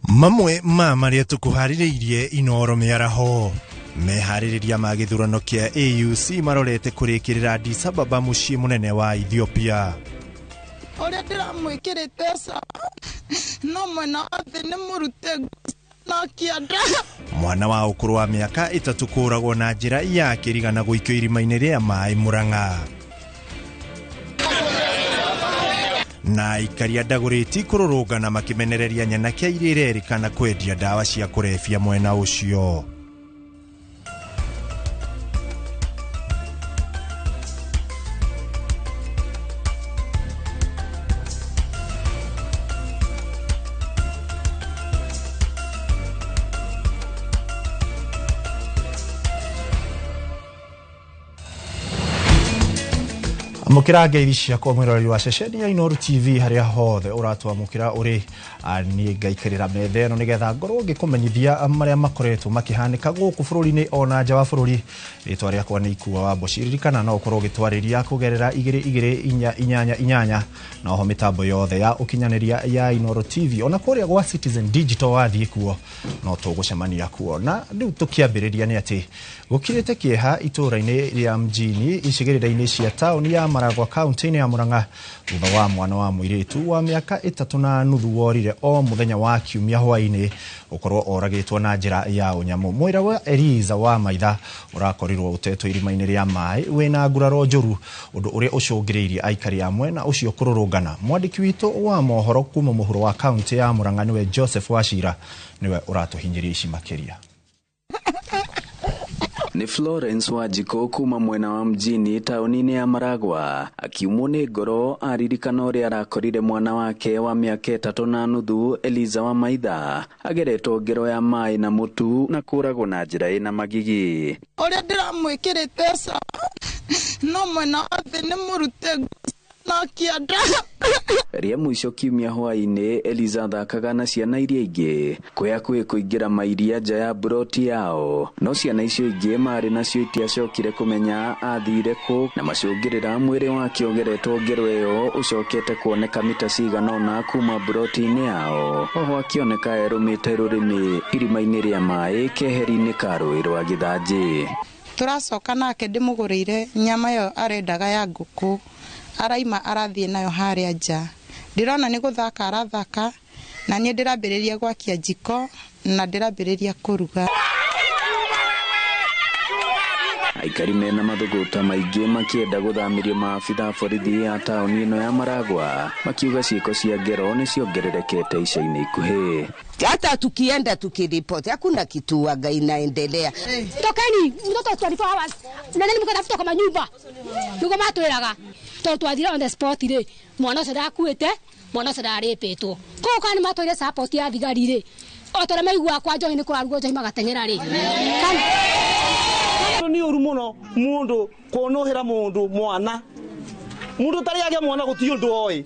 Mamwe ma marĩa tũkũharĩrĩirie Inooro mĩaraho. Meharĩrĩria ma gĩthurano kĩa AUC marorete kũrĩkĩrĩra Addis Ababa mũciĩ mũnene wa Ethiopia. Ũrĩa ndĩramwĩkĩrĩte sawa, no mwena wa thĩ nĩ mũrute na kĩanda. Mwana wa ũkũrũ wa mĩaka 3 kũragwo na njĩra ya kĩrigana gũikio irima-inĩ rĩa maĩ Murang'a. Na aikaria Ndagũrĩti kũrũrũngana makĩmenereria nyanake iria irerĩkana kwendia ndawa cia kũrebia mwena ũcio. Amũkĩra ngeithi ciakwa mwĩroreri wa ceceni ya Inooro TV harĩa hothe ũratwamũkĩra ũrĩ. Niĩ ngaikarĩra metha ĩno nĩgetha ngorwo ngĩkũmenyithia marĩa makoretwo makĩhanĩka gũkũ bũrũri-inĩ ona nja wa bũrũri. Rĩtwa rĩakwa nĩ Ikua wa Mboci. Ririkana no ũkorwo ũgĩtwarĩria kũgerera igĩrĩ igĩrĩ inya inyanya inyanya na oho mĩtambo yothe ya ũkinyanĩria ya Inooro TV ona kũrĩa gwa Citizen Digital wathiĩ kuo no tũgũcemania kuo. Na rĩu tũkĩambĩrĩria nĩ atĩ gũkirĩte kĩeha itũũra-inĩ rĩa mjini icigĩrĩra-inĩ cia taũni ya Maragwa kaunti-inĩ ya Murang'a thutha wa mwana wa mũirĩtu wa mĩaka 3.5 worire o mũthenya wa kiumia hwaĩ-inĩ gũkorwo oragĩtwo na njĩra ya ũnyamũ. Mwĩra wa Eliza wa Maitha ũrakorirwo ũtetwo irima-inĩ rĩa maĩ wĩna nguraro njũru, ũndũ ũrĩa ũcũngĩrĩirie aikari a mwena ũcio kũrũrũngana. Mwandĩki witũ wa mohoro kuma mũhuro wa kaunti ya Murang'a nĩwe Joseph Wachira nĩwe ũratũhinyĩria ici makĩria. Ni Florence Wanjikũ kuma mwena wa mjini taũni-inĩ ya Maragwa akiumwo nĩ ngoro aririkana ũrĩa arakorire mwana wake wa mĩaka 3.5 Eliza wa Maitha ageretwo ngero ya maĩ na mũtu na kũragwo na njĩra ĩna magigi. Ũrĩa ndĩramwĩkĩrĩte sawa, no mwena wa thĩ nĩ mũrute na kĩanda. Rĩa mũico kiumia hwaĩ-inĩ Eliza athakaga na ciana iria ingĩ kwĩ hakuhĩ kũingĩra mairia nja ya mburoti yao, no ciana icio ingĩ marĩ nacio itiacokire kũmenya athire kũ na macũngĩrĩra mwĩrĩ wake ũgeretwo ngero ĩyo ũcokete kuoneka mita cigana ũna kuma mburoti-inĩ yao, oho akĩoneka erũmĩte rũrĩmĩ irima-inĩ rĩa maĩ keheri-inĩ ka rũĩ rwa Gĩthanjĩ. Tũracoka nake ndĩmũgũrĩire nyama ĩyo arendaga ya ngũkũ, araima arathiĩ nayo harĩa nja. Ndĩrona nĩ gũthaka arathaka na niĩ ndĩrambĩrĩria gwakia njiko na ndĩrambĩrĩria kũruga. Aikari mena mathũgũta maingĩ makĩenda gũthamĩrio maabitha a borithi a taũni ĩno ya Maragwa makiuga ciĩko cia ngero nĩ ciongererekete ica-inĩ ikuhĩ. Hata tukienda tukiripoti hakuna kitu waga inaendelea. Tokeni mtoto 24 hours na nani mkatafuta kwa manyumba niko matwiraga to twathira on the spot ri mwana ucio ndakuite mwana ucio ndaripitwo ko kana matwire support ya thigari ri o tore maigua kwa njohi ni kurarugwo njohi magateng'era ri. Ni uru muno mundu kuonohera mundu mwana mundu tari age mwana guti undu oi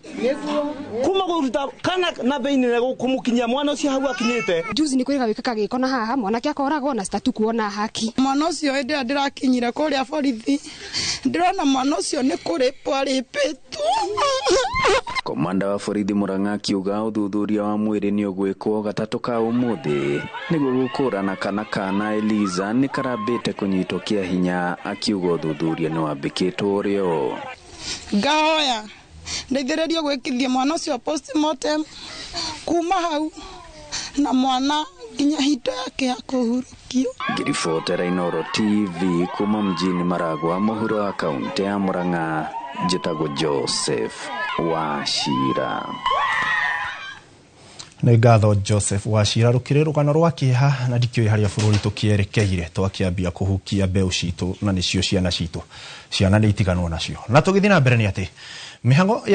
kuma guruta kana na beini na kumukinyia mwana ucio hau akinyite. Juzi ni kwira wikaka giko na haha mwana akoragwo na statu kuona haki mwana ucio ende ndirakinyire kuria borithi ndirona mwana ucio ni kuripwo aripitwo. Komanda wa borithi Murang'a akiuga ũthuthuria wa mwĩrĩ nĩ ũgwĩkwo gatatũ ka ũmũthĩ nĩguo gũkũrana kana kana Eliza nĩ karambĩte kũnyitwo kĩa hinya, akiuga ũthuthuria nĩ wambĩkĩtwo rĩo. Ngahoya ndeithĩrĩrio gwĩkithia mwana ũcio postmortem kuma hau na mwana nginya hinda yake ya kũhurũkio. Ngĩribotera Inooro TV kuma mjini Maragwa mũhuro wa kaunti ya Murang'a, njĩtagwo Joseph Wachira. Nĩ ngatho Joseph Wachira. Rũkĩrĩ rũgano rwa kĩeha na ndikĩũĩ harĩa bũrũri tũkĩerekeire twakĩambia kũhukia mbeũ citũ na nĩcio ciana citũ. Ciana nĩ itiganwo nacio. Na tũgĩthiĩ na mbere nĩ atĩ mĩhang'o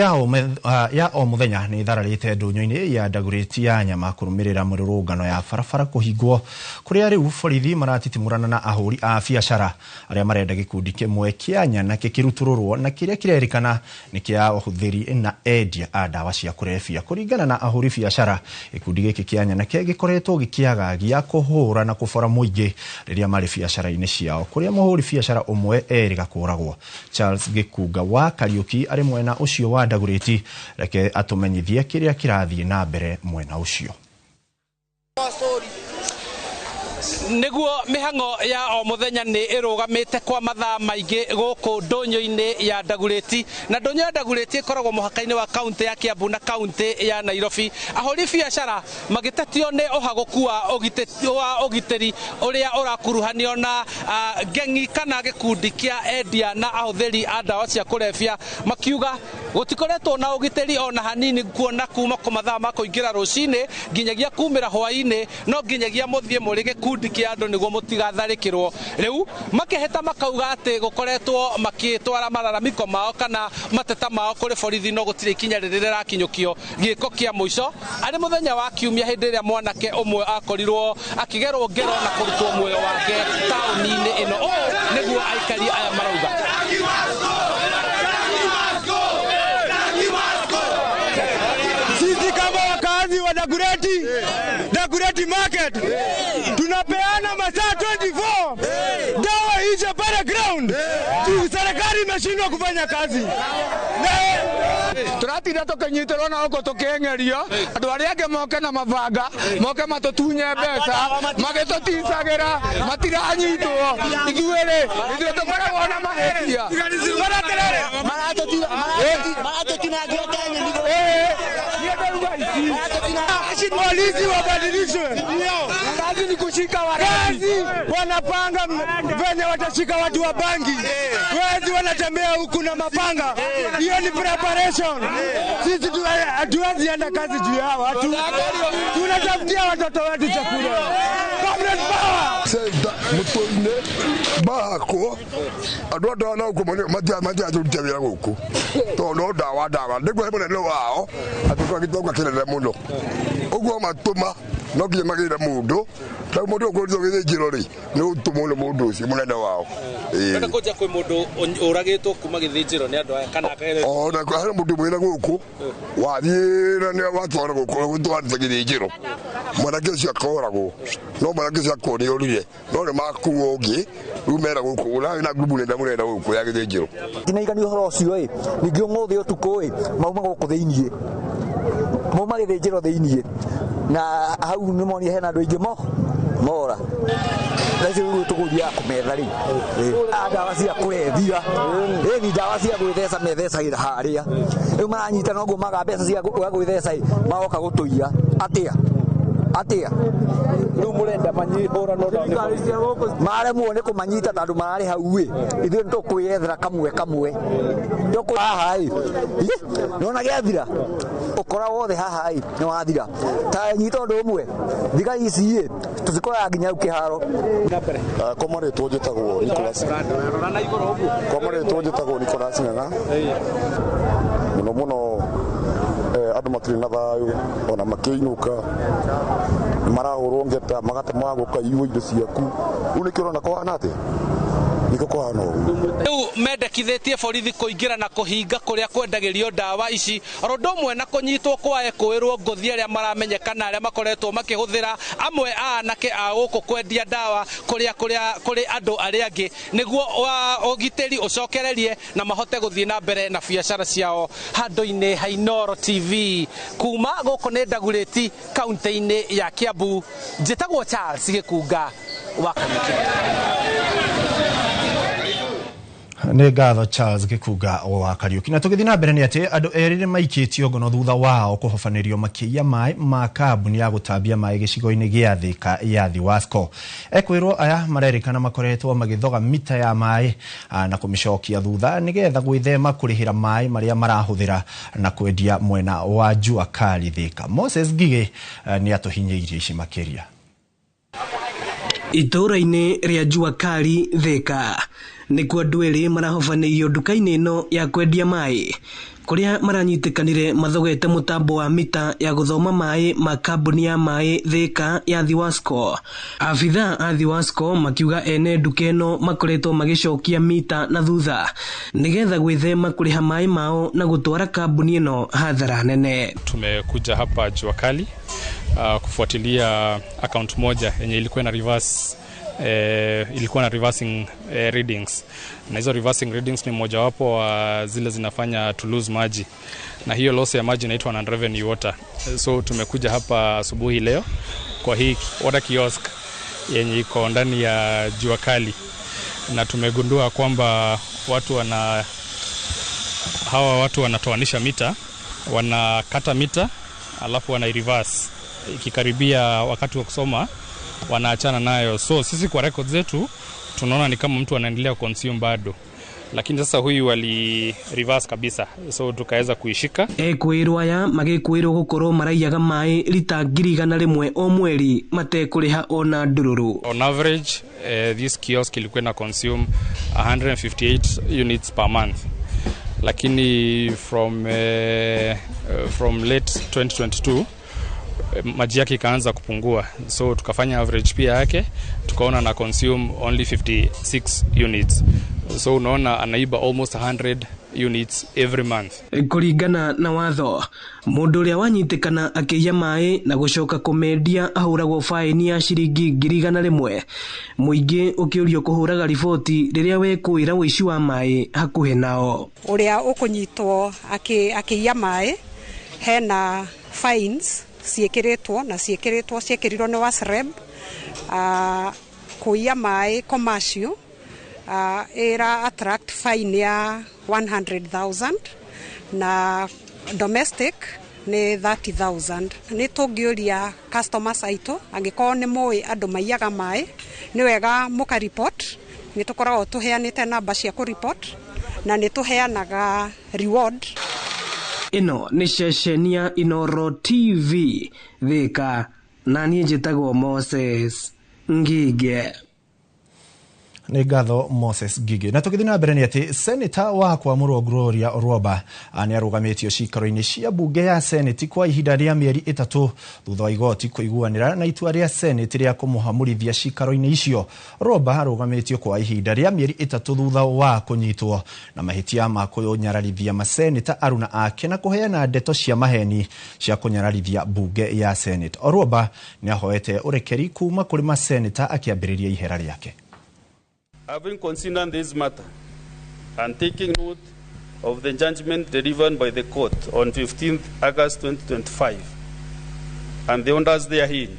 ya o mũthenya nĩ ĩthararĩte ndũnyũ-inĩ ya Ndagũrĩti ya nyama kũrũmĩrĩra mĩrũrũngano ya barabara kũhingwo kũrĩa rĩu borithi maratitimũrana na ahũri a biacara arĩa marenda gĩkundi kĩmwe kĩa nyanake kĩrutũrũrwo na kĩrĩa kĩrerĩkana nĩ kĩa ahũthĩri na endia a ndawa cia kũrebia. Kũringana na ahũri biacara, gĩkundi gĩkĩ kĩa nyanake gĩkoretwo gĩkĩagagia kũhũra na kũbora mũingĩ rĩrĩa marĩ biacara-inĩ ciao, kũrĩa mũhũri biacara ũmwe erĩga kũragwo. Charles Gĩkunga wa Kariũki arĩ mwena ũcio wa Ndagũrĩti, reke atũmenyithie kĩrĩa kĩrathiĩ na mbere mwena ũcio. Niguo mihango ya o muthenya ni irugamite kwa mathaa maingi guku ndonyo-ini ya Dagoretti, na ndonyo ya Dagoretti ikoragwo muhaka-ini wa kaunti ya Kiambu na kaunti ya Nairobi. Ahuri biacara magitetio ni uhaguku wa ugitiri uria urakuruhanio na ngengi kana gikundi kia endia na ahuthiri a ndawa cia kurebia, makiuga gutikoretwo na ugitiri ona hanini, kuona kuma kwa mathaa ma kuingira rucini nginyagia kumira hwaini, no nginyagia muthie muri gikundi kia andu niguo mutigatharikirwo. Riu makeheta makauga ati gukoretwo makitwara malalamiko mao kana mateta mao kuri borithi, no gutiri ikinya riri rirakinyukio giko kia muico ari muthenya wa kiumia hindi iria mwanake umwe akorirwo akigerwo ngero na kurutwo muoyo wake tauni-ini ino. Ũũ niguo aikari aya marauga. Sisi kama wakazi wa Dagoretti, Dagoretti Market, tunapeana masaa 24 dawa hizo pale ground. Serikali imeshindwa kufanya kazi. Turatinda tukinyitirwo na guku tukiengerio andu aria angi moke na mabanga moke matutunye mbeca magituticagira matiranyitwo. Ithuĩ rĩ, ithuĩ tukoragwo na mahĩtia. Polisi wabadilishwe. Kazi ni kushika warazi. Wanapanga venye watashika watu wa bangi. Wezi wanatembea huku na mapanga. Hiyo ni preparation. Sisi hatuwezi enda kazi juu yao. Tunatafutia watoto wetu chakula. Comrade power. Senta mutoine bahako andu andũ na gũkũ matiatũruta wĩra gũkũ tondũ no ndawa ndawa nĩguo he mũnene wao atũtwa gĩtonga kĩnene mũno ũguo matũma no nginya magĩre mũndũ rĩu mũndũ ũkũrutwo gĩthĩnjĩro rĩ nĩ ũtũmwo nĩ mũndũ ũcio mũnene wao. Ĩĩ kũnja kwĩ mũndũ ũragĩtwo kuma gĩthĩnjĩro nĩ andũ aya kana ona he mũndũ mwĩra gũkũ wathiĩ na nĩ watwara gũkũ gũtwarĩte gĩthĩnjĩro mwanake ũcio akoragwo no mwanake ũcio akorwo nĩ orire no nĩ makuo ũngĩ rĩu mera gũkũ ũrarĩ na ngurubu nene mũnene gũkũ ya gĩthĩnjĩro. Ndinaigania ũhoro ũcio ĩ ningĩ ũmũthĩ ũtukũ ĩ mauma gũkũ thĩiniĩ mauma gĩthĩnjĩro thĩiniĩ na hau nĩ monire hena andũ aingĩ mora na icio rĩu tũgũthiaga kũmetha rĩu ndawa cia kũrebia ĩni ndawa cia gwĩtheca methecagĩra harĩa rĩu maranyita noguo maga mbeca cia gwĩtheca ĩ magoka gũtũiya atĩa atĩa rĩu mũrenda manyihũranwo maremwo nĩ kũmanyita tondũ mararĩ hau ĩ ithuĩ nĩ tũkwĩyethera kamwe kamwe haha ĩ nĩwona gĩathira ũkora wothe haha ĩ nĩ wathira ta nyita ũndũ ũmwe thigari ici ĩ tũcikoraga nginya hau kĩharo. Kwa marĩtwa njĩtagwo Nicholas, kwa marĩtwa njĩtagwo Nicholas Ng'ang'a. Mũno mũno andũ matirĩ na thayũ ona makĩinũka marahũrwo ngeta magatema gũkaiywo indo ciaku rĩu nĩkĩo ũrona kũhana atĩa nĩkĩo kũhana ũguo. Rĩu mendekithĩtie borithi kũingĩra na kũhinga kũrĩa kwendagĩrio ndawa ici oro ũndũ ũmwe na kũnyitwo kwa ekũĩrwo ngũthi arĩa maramenyekana arĩa makoretwo makĩhũthĩra amwe a anake a gũkũ kwendia ndawa kũrĩa kũrĩ andũ arĩa angĩ nĩguo ũgitĩri ũcokererie na mahote gũthiĩ na mbere na biacara ciao. Handũ-inĩ ha Inooro TV kuma gũkũ nĩ Dagoretti kaunti-inĩ ya Kiambu, njĩtagwo Charles Gĩkunga wa Kariuki. Nĩ ngatho Charles Gĩkunga wa Kariuki. Na tũgĩthiĩ na mbere nĩ atĩ andũ erĩ nĩ maikĩtio ngono thutha wao kũhobanĩrio makĩiya maĩ ma kambuni ya gũtambia maĩ gĩcigo-inĩ gĩa Thika ya Thiwasco. Ekwĩrwo aya marerĩkana makoretwo magĩthoga mita ya maĩ na kũmĩcokia thutha nĩgetha gwĩthema kũrĩhĩra maĩ marĩa marahũthĩra na kwendia mwena wa Jua Kali Thika. Moses Ngigĩ nĩ atũhinyĩirie ici makĩria. Itũũra-inĩ rĩa Jua Kali Thika nĩkuo andũ erĩ marahobanĩirio nduka-inĩ ĩno ya kwendia maĩ kũrĩa maranyitĩkanire mathogete mũtambo wa mita ya gũthoma maĩ ma kambuni ya maĩ Thika ya Thiwasco. Abithaa a Thiwasco makiuga ene nduka ĩno makoretwo magĩcokia mita na thutha nĩgetha gwĩthema kũrĩha maĩ mao na gũtwara kambuni ĩno hathara nene. Tumekuja hapa Jua Kali kufuatilia account moja yenye ilikuwa na reverse ilikuwa na reversing readings, na hizo reversing readings ni mojawapo wa zile zinafanya to lose maji, na hiyo loss ya maji inaitwa non revenue water. So tumekuja hapa asubuhi leo kwa hii water kiosk yenye iko ndani ya Jua Kali, na tumegundua kwamba hawa watu wanatoanisha mita, wanakata mita alafu wana reverse, ikikaribia wakati wa kusoma wanaachana nayo. So sisi kwa records zetu tunaona ni kama mtu anaendelea consume bado, lakini sasa huyu ali reverse kabisa, so tukaweza kuishika. Ekwirwo aya magikwirwo gukorwo maraiyaga mai rita 100,000 o mweri matekuriha ona ndururu. On average this kiosk ilikuwa na consume 158 units per month, lakini from late 2022 maji yake ikaanza kupungua, so tukafanya average pia yake tukaona na consume only 56 units, so unaona anaiba almost 100 units every month. Kuringana na watho, mundu uria wanyitikana akiiya mai na gucoka kumendia ahuragwo faini ya ciringi 100,000. Muingi ukiurio kuhuraga riboti riria wekuira uici wa mai hakuhi nao. Uria ukunyitwo akiiya mai hena fines ciikiritwo na ciikiritwo ciikirirwo ni WASREB. Kuiya mai commercial ira attract fine ya 100,000 na domestic ni 30,000. Ni tungiuria customers aitu angikorwo ni mui andu maiyaga mai ni wega muka report, ni tukoragwo tuheanite namba cia ku report na ni tuheanaga reward. Ino ni ceceni ya Inooro TV Thika, na niĩ njĩtagwo Moses Ngige. Nĩ ngatho Moses Ngige. Na tũgĩthiĩ na mbere nĩ atĩ Senator wa Kwamũrwo Gloria Orwoba nĩ arũgamĩtio ciikaro-inĩ cia mbunge ya Senate kwa ihinda rĩa mĩeri 3 thutha wa igoti kũiguanĩra na itua rĩa Senate rĩa kũmũhamũrithia ciikaro-inĩ icio. Orwoba arũgamĩtio kwa ihinda rĩa mĩeri 3 thutha wa kũnyitwo na mahĩtia ma kũnyararithia maseneta aruna ake na kũheana ndeto cia maheni cia kũnyararithia mbunge ya Senate. Orwoba nĩ ahoete ũrekeri kuma kũrĩ maseneta akĩambĩrĩria ihera rĩake. Having considered this matter and taking note of the judgment delivered by the court on 15th August 2025 and the orders therein,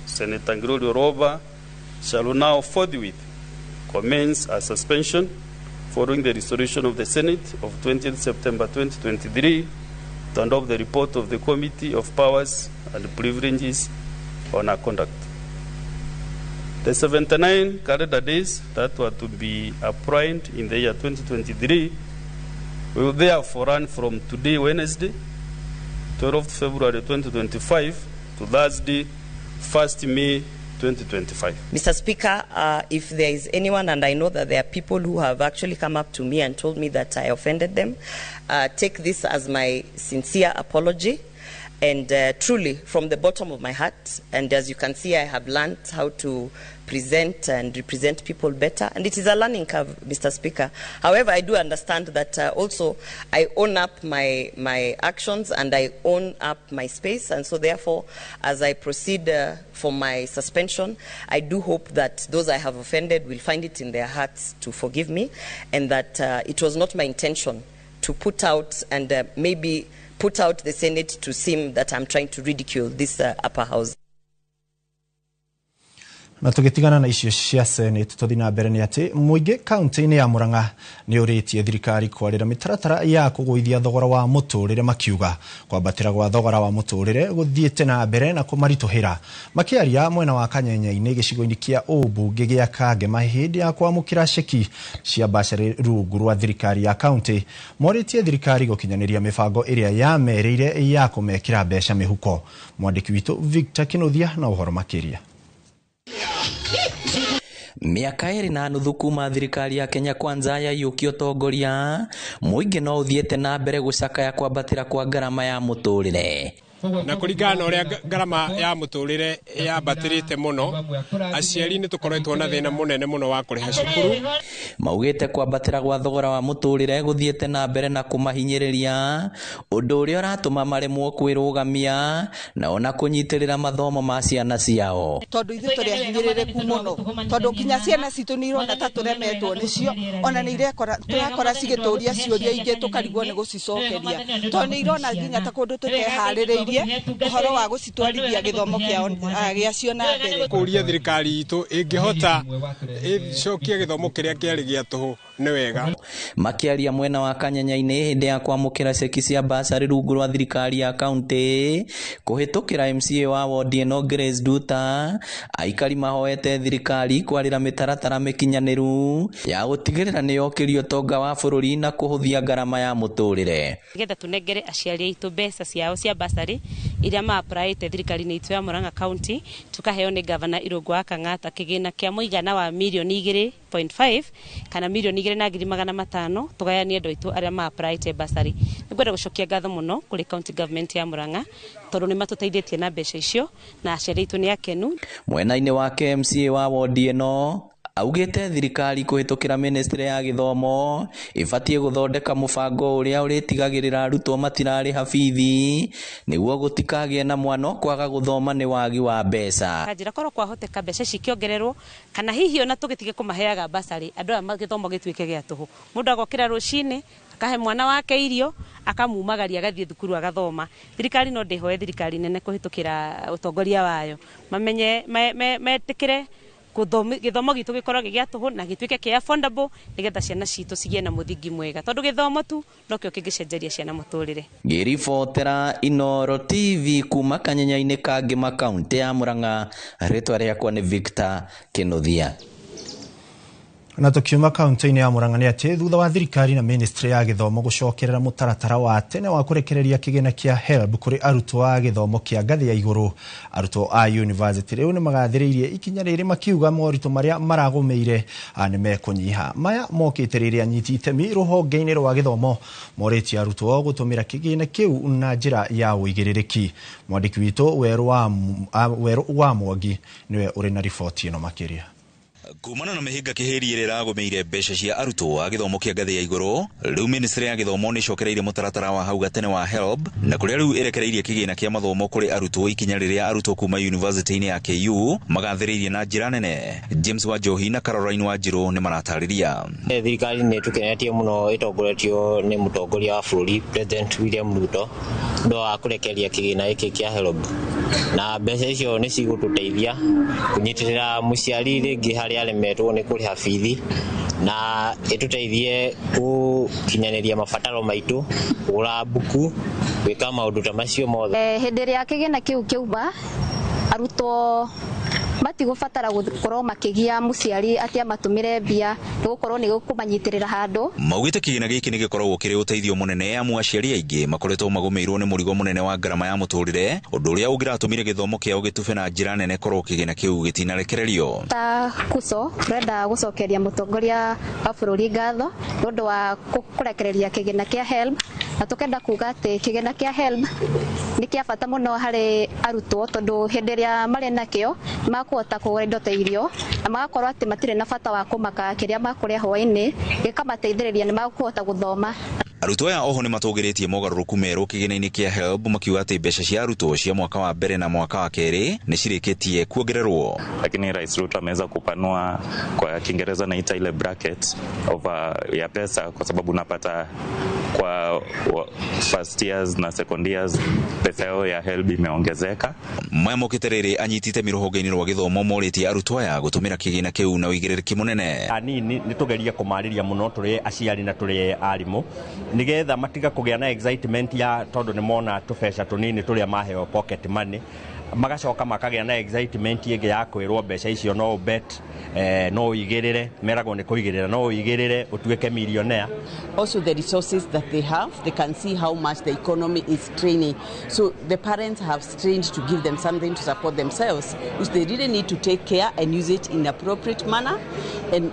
Senator Gloria Orwoba shall now forthwith commence a suspension following the resolution of the Senate of 20th September 2023 to adopt the report of the Committee of Powers and Privileges on her conduct. The 79 calendar days that were to be applied in the year 2023 will therefore run from today, Wednesday, 12th February 2025, to Thursday, 1st May 2025. Mr. Speaker, if there is anyone, and I know that there are people who have actually come up to me and told me that I offended them, take this as my sincere apology. And truly, from the bottom of my heart, and as you can see, I have learned how to present and represent people better. And it is a learning curve, Mr. Speaker. However, I do understand that also I own up my actions and I own up my space. And so therefore, as I proceed for my suspension, I do hope that those I have offended will find it in their hearts to forgive me, and that it was not my intention to put out and maybe put out the Senate to seem that I'm trying to ridicule this upper house. Na tugitigana na icio cia Senate tuthi na mbere ni ati muingi kaunti-ini ya Murang'a ni uritie thirikari kwarira mitaratara ya kuguithia thogora wa muturire, makiuga kwambatira gwa thogora wa muturire guthiite na mbere na kumarituhira. Makiaria mwena wa Kanyenye-ini gicigo-ini kia ubunge gia Kangema hindi ya kwamukira ceki cia bacari rungu rwa thirikari ya kaunti, moritie thirikari gukinyaniria mibango iria yamerire ya kumekira mbeca mihuko. Mwandiki witu Victor Kinuthia na uhoro makiria. Miaka 2.5 kuma thirikari ya Kenya Kwanza yaiyũkia ũtongoria, mũingĩ no ũthiĩte na mbere gũcakaya kwambatĩra kwa ngarama ya mũtũrĩre. Na kũringana na ũrĩa ngarama ya mũtũrĩre yambatĩrĩte mũno, aciari nĩ tũkoretwo na thĩna mũnene mũno wa kũrĩha cukuru. Maugĩte kwambatĩra gwa thogora wa mũtũrĩre gũthiĩte na mbere na kũmahinyĩrĩria, ũndũ ũrĩa ũratũma maremwo kwĩrũgamia na ona kũnyitĩrĩra mathomo ma ciana ciao. Tondũ ithuĩ tũrĩ ahinyĩrĩrĩku mũno, tondũ nginya ciana citũ nĩ irona ta tũremetwo nĩcio, ona nĩ irekora tũrakora cigĩtũria ciũria ingĩ tũkarigwo nĩ gũcicokeria, tondũ nĩ irona nginya ta kũndũ tũteharĩrĩirie tũteithie ũhoro wa gũcitwarithia gĩthomo gĩacio na mbere. Kũria thirikari itũ ĩngĩhota ĩcokie gĩthomo kĩrĩa kĩarĩ gĩa tũhũ nĩ wega. Makĩaria mwena wa Kanyenya-inĩ hĩndĩ ya kwamũkĩra ceki cia basarĩ rungu rwa thirikari ya kaunti kũhĩtũkĩra MCA wa wodi ĩno Grace Nduta, aikari mahoete thirikari kwarĩra mĩtaratara mĩkinyanĩru ya gũtigĩrĩra nĩyokĩria ũtonga wa bũrũri na kũhũthia ngarama ya mũtũrĩre. Nĩgetha tũnengere aciari aitũ mbeca ciao cia basarĩ iria ma-applyĩte thirikari-inĩ itũ ya Murang'a County, tukaheo nĩ Gavana Irũngũ wa Kang'ata kĩgĩna kĩa mũigana wa mirioni 2.5 kana mirioni 2,500 tũgayanie andũ aitũ arĩa ma-applyĩte basarĩ. Nĩngwenda gũcokia ngatho mũno kũrĩ county government ya Murang'a tondũ nĩ matũteithĩtie na mbeca icio na aciari aitũ nĩ akenu. Mwena-inĩ wake MCA wa wodi ĩno augĩte thirikari kũhĩtũkĩra ministry ya gĩthomo ĩbatiĩ gũthondeka mũbango ũrĩa ũrĩtigagĩrĩra arutwo matirarĩha bithi nĩguo gũtikagĩe na mwana kwaga gũthoma nĩ wagi wa mbeca. Kanjĩra korwo kwahoteka mbeca ici ikĩongererwo kana hihi ona tũgĩtige kũmaheaga basarĩ andũ aya gĩthomo gĩtuĩke gĩa tũhũ. Mũndũ agokĩra rũcinĩ akahe mwana wake irio akamumagaria agathiĩ thukuru agathoma. Thirikari no ndĩhoe thirikari nene kũhĩtũkĩra ũtongoria wayo mamenye metĩkĩre gĩthomo gitũ gĩkorwo gĩ gĩa tũhũ na gĩtuĩke kĩa affordable nĩgetha ciana citũ cigĩe na mũthingi mwega tondũ gĩthomo tu nokĩo kĩngĩcenjeria ciana mũtũrĩre. Ngĩribotera Inooro TV kuma Kanyenya-inĩ ka Ngĩma kaunti ya Murang'a, rĩtwa rĩakwa nĩ Victor Kĩnuthia. Na tukiuma kaunti-inĩ ya Murang'a nĩ atĩ thutha wa thirikari na ministry ya gĩthomo gũcokerera mũtaratara wa tene wa kũrekereria kĩgĩna kĩa HELB kũrĩ arutwo a gĩthomo kĩa ngathĩ ya igũrũ, arutwo a university rĩu nĩ magathĩrĩirie ikinya rĩrĩ makiuga moritũ marĩa maragũmĩire nĩ mekũnyiha. Maya mokĩte rĩrĩa anyiti itemi rũhonge-inĩ rwa gĩthomo morĩtie arutwo gũtũmĩra kĩgĩna kĩu na njĩra ya ũigĩrĩrĩki. Mwandĩki witũ Werũ wa Mwangi nĩwe ũrĩ na riboti ĩno makĩria. Kumana na mĩhĩnga kĩhĩri ĩrĩa ĩragũmĩire mbeca cia arutwo a gĩthomo kĩa ngathĩ ya igũrũ, rĩu ministry ya gĩthomo nĩ ĩcokereirie mũtaratara wa hau gatene wa HELB na kũrĩa rĩu ĩrekereirie kĩgĩna kĩa mathomo kũrĩ arutwo ikinya rĩrĩa arutwo kuma university-inĩ ya KU magathĩrĩirie na njĩra nene. James Wanjohi na Caroline Wanjirũ nĩ maratarĩria. Thirikari nĩ ĩtũkenetie mũno ĩtongoretio nĩ mũtongoria wa bũrũri President William Ruto ũndũ wa kũrekereria kĩgĩna gĩkĩ kĩa HELB, na mbeca icio nĩ cigũtũteithia kũnyitĩrĩra mũciari rĩngĩ harĩa aremetwo nĩ kũrĩha bithi na ĩtũteithie gũkinyanĩria mabataro maitũ, kũgũra mbuku, gwĩka maũndũ ta macio mothe. Hĩndĩ ĩrĩa kĩgĩna kĩu kĩauma arutwo matigũbatara gũkorwo makĩgia mũciari atĩ amatũmĩre mbia nĩ gũkorwo nĩ gũkũmanyitĩrĩra handũ. Maugĩte kĩgĩna gĩkĩ nĩ gĩkoragwo kĩrĩ ũteithio mũnene amu aciari aingĩ makoretwo magũmĩirwo nĩ mũrigo mũnene wa ngarama ya mũtũrĩre, ũndũ ũrĩa ũngĩratũmire gĩthomo kĩao gĩtube na njĩra nene korwo kĩgĩna kĩu gĩtinarekererio. Ta KUSO tũrenda gũcokeria mũtongoria wa bũrũri ngatho nĩ ũndũ wa kũrekereria kĩgĩna kĩa HELB, na tũkenda kuga atĩ kĩgĩna kĩa HELB nĩ kĩa bata mũno harĩ arutwo tondũ hĩndĩ ĩrĩa marĩ nakĩo makũhota kũgũra indo ta irio na magakorwo atĩ matirĩ na bata wa kũmaka kĩrĩa makũrĩa hwaĩ-inĩ, gĩkamateithĩrĩria nĩ makũhota gũthoma. Arutwo aya oho nĩ matũgĩrĩtie mogarũrũku merũ kĩgĩna-inĩ kĩa HELB makiuga atĩ mbeca cia arutwo cia mwaka wa mbere na mwaka wa kerĩ nĩ cirĩkĩtie kuongererwo. Lakini Rais Ruto ameweza kupanua, kwa Kiingereza naita ile bracket over ya pesa, kwa sababu unapata kwa first years na second years pesa yao ya HELB imeongezeka. Maya mokĩte rĩrĩ anyiti itemi rũhonge-inĩ rwa gĩthomo morĩtie arutwo aya gũtũmĩra kĩgĩna kĩu na ũigĩrĩrĩki mũnene. Anini nĩ tũgerie kũmarĩria mũno tũrĩ aciari na tũrĩ arimũ nigetha matiga kũgĩa na excitement ya tondũ nĩ mona tũbeca tũnini tũrĩa maheo pocket money, magacoka makagĩa na excitement ĩngĩ ya kwĩrwo mbeca icio no bet, no ũigĩrĩre, meragwo nĩ kũigĩrĩra, no ũigĩrĩre ũtuĩke millionaire. Also the resources that they have, they can see how much the economy is straining. So the parents have strained to give them something to support themselves, which they really need to take care and use it in appropriate manner and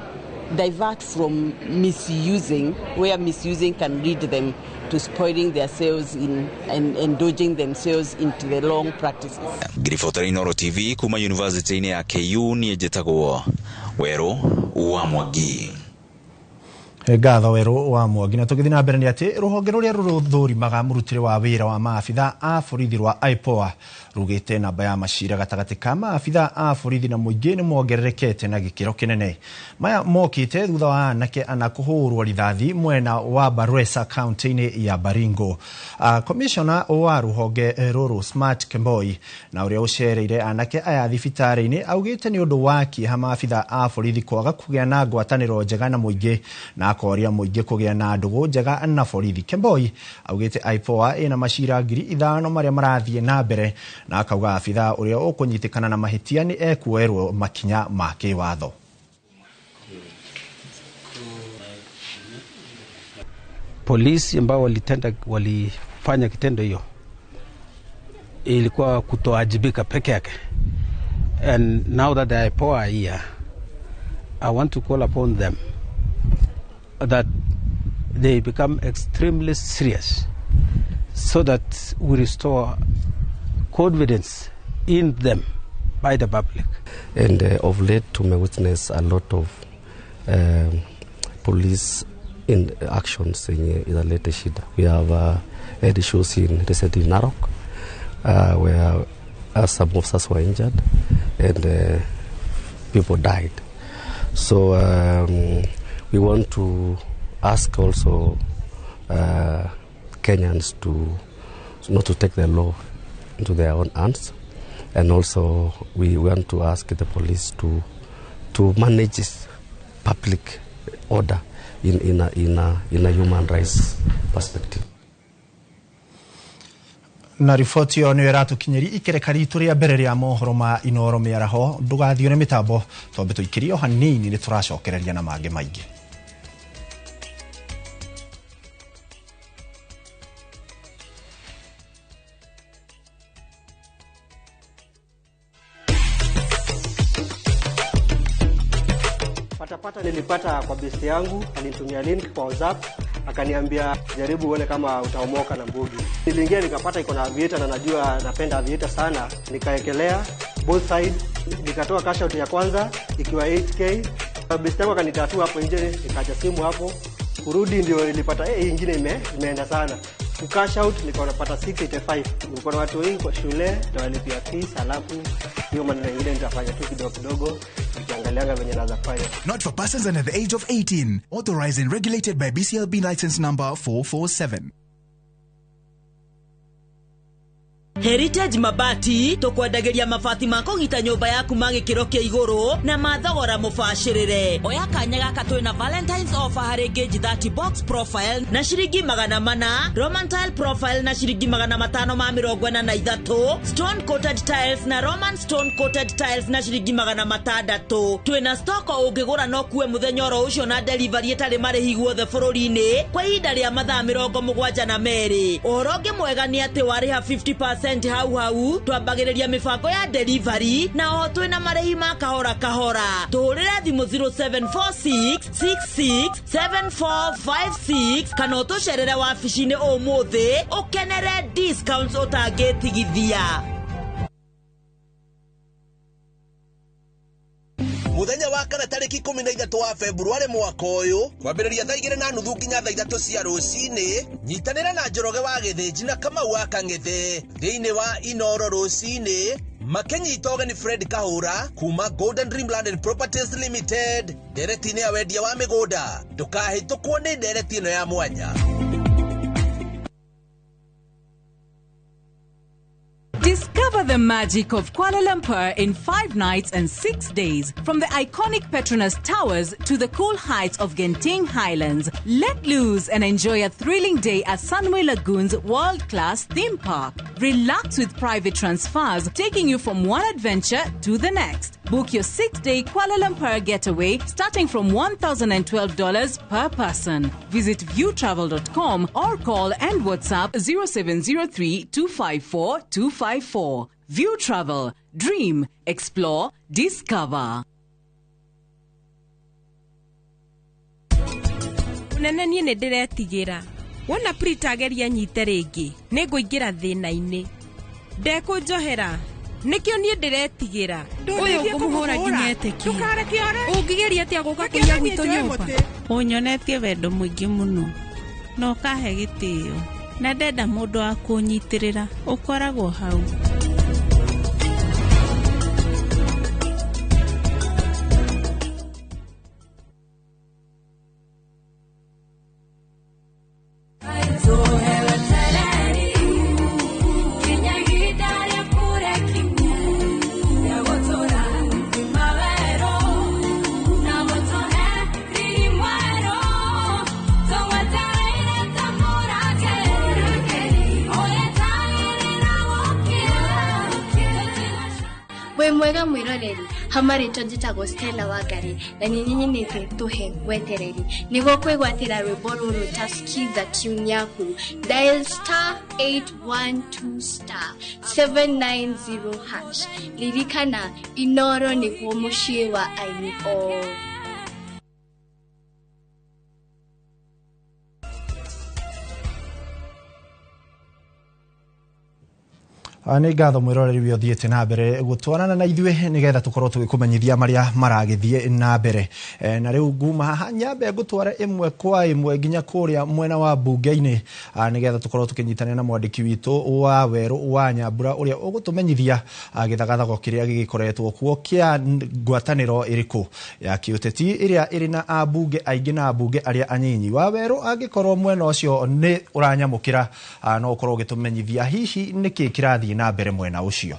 divert from misusing, where misusing can lead them to spoiling themselves in and indulging themselves into the wrong practices. Ngiribotera Inooro TV kuma university-inĩ ya KU, niĩ njĩtagwo Werũ wa Mwangi. Ngatho Werũ wa Mwangi. Na tũgĩthiĩ na mbere nĩ atĩ rũhonge rũrĩa rũthũrimaga mũrutĩre wa wĩra wa maabitha a borithi rwa IPOA rugĩte namba ya macira gatagatĩ ka maabitha a borithi na mũingĩ nĩ mongererekete na gĩkĩro kĩnene. Maya mokĩte thutha wa anake ana kũhũrwo rithathi mwena wa Barwesa kaunti-inĩ ya Baringo. Komishona wa rũhonge rũrũ Smart Kemboi na ũrĩa ũcereire anake aya thibitarĩ-inĩ augĩte nĩ ũndũ wa kĩeha maabitha a borithi kwaga kũgĩa na ngwatanĩro njega na mũingĩ na akoria mũingĩ kũgĩa na ndũgũ njega na borithi. Kemboi augĩte IPOA ĩna macira 5,000 marĩa marathiĩ na mbere na akauga abitha ũrĩa ũkũnyitĩkana na mahĩtia nĩ ekuoerwo makinya ma kĩwatho. Polisi ambao walifanya kitendo hiyo ilikuwa kutoajibika peke yake. And now that the IPOA are here, I want to call upon them that they become extremely serious so that we restore confidence in them by the public. And of late we may witness a lot of police in actions yenye inaleta shida. We have had issues in recently in Narok where some officers were injured and people died. So we want to ask also Kenyans to not to take the law into their own hands, and also we want to ask the police to manage this public order in a human rights perspective. Na riboti ĩyo nĩyo ĩratũkinyĩria ikereka ritũ rĩa mbere rĩa mohoro ma Inooro mĩaraho. Ndũgathiĩ nĩ mĩtambo twambe tũikĩrie o hanini nĩ tũracokereria na mangĩ maingĩ. Patapata nilipata kwa besti yangu, alinitumia link kwa WhatsApp, akaniambia jaribu uone kama utaomoka na mbugi. Niliingia nikapata iko na aviator na najua napenda aviator sana, nikaekelea both side, nikatoa cash out ya kwanza ikiwa 8k. Besti yangu akanitatua hapo nje, nikaacha simu hapo. Kurudi ndio nilipata hii ingine imeenda sana. Ku cash out nikaona napata 685. Nilikuwa na watu wengi kwa shule, nitawalipia fees, alafu hiyo maneno mengine nitafanya tu kidogo kidogo. Not for persons under the age of 18. Authorized and regulated by BCLB license number 447. Heritage Mabati tukwendagĩria mabati ma kũgita nyũmba yaku ma gĩkĩro kĩa igũrũ na mathogora mũbacĩrĩre. Oya kanya gaka twĩna Valentine's offer harĩ gauge 30 box profile na ciringi 400, Roman tile profile na ciringi 543, stone coated tiles na Roman stone coated tiles na ciringi 600. Twĩna stock ũngĩgũra no kuwe mũthenya oro ũcio na delivery ĩtarĩ marĩhi guothe bũrũri-inĩ kwa ihinda rĩa mathaa 72. Ũhoro ũngĩ mwega nĩ atĩ warĩha 50% hau hau twambagĩrĩria mĩbango ya delivery na oho twĩna marĩhi ma kahora kahora. Tũhũrĩre thimũ 0746667456 kana ũtũcerere wabici-inĩ ũmũthĩ ũkenere discounts ũtangĩtigithia. Muthenya wa kana tariki 13 wa Februari mwaka ũyũ kwambĩrĩria thaa 2:30 nginya thaa 3 cia rũcinĩ nyitanĩra na Njoroge wa Gĩthĩnji na Kamau wa Kang'ethe thĩinĩ wa Inooro rũcinĩ makĩnyita ũgeni Fred Kahũra kuma Golden Dreamland and Properties Limited ndereti-inĩ ya wendia wa mĩgũnda. Ndũkahĩtũkwo nĩ ndereti ĩno ya mwanya. Discover the magic of Kuala Lumpur in 5 nights and 6 days. From the iconic Petronas Towers to the cool heights of Genting Highlands. Let loose and enjoy a thrilling day at Sunway Lagoon's world-class theme park. Relax with private transfers taking you from one adventure to the next. Book your 6-day Kuala Lumpur getaway starting from $1,012 per person. Visit viewtravel.com or call and WhatsApp 0703 254 254. View Travel. Dream, explore, discover. Nene niĩ nĩ ndĩretigĩra. Wona Prita ageria nyite rĩngĩ, nĩ ngũingĩra thĩna-inĩ. Ndekũnjohera. Nĩkĩo niĩ ndĩretigĩra. Ũyũ ngũmũhũra nginya etĩkie. Ũngĩgeria atĩa gũka kũiya gwitũ nyũmba? Ũnyonetie wendo mũingĩ mũno na ũkahe gĩtĩo na ndenda mũndũ wa kũnyitĩrĩra ũkoragwo hau. Wĩ mwega mwĩroreri hamarĩtwo njĩtagwo Stella Wangari na nĩ nyinyinĩte tũhe wetereri nĩguo kwĩgwatĩra rwĩmbo rũrũ ta skiza tune yaku dial star 812 star 790 hash. Ririkana Inoro nĩguo mũciĩ wa aini othe. Nĩ ngatho mwĩroreri ũrĩa ũthiĩte na mbere gũtwarana na ithuĩ nĩgetha tũkorwo tũgĩkũmenyithia marĩa maragĩthiĩ na mbere. Na rĩu nguma haha nyambe ngũtware ĩmwe kwa ĩmwe nginya kũrĩa mwena wa mbunge-inĩ, nĩgetha tũkorwo tũkĩnyitanĩra na mwandĩki witũ wa Werũ wa Nyambura ũrĩa ũgũtũmenyithia gĩthagathago kĩrĩa gĩgĩkoretwo kuo kĩa ngwatanĩro ĩrĩkũ ya kĩũteti ĩrĩa ĩrĩ na ambunge aingĩ na ambunge arĩa anyinyi. Wa Werũ, angĩkorwo mwena ũcio nĩ ũranyamũkĩra, no ũkorwo ũgĩtũmenyithia hihi nĩkĩ kĩrathiĩ na mbere mwena ũcio.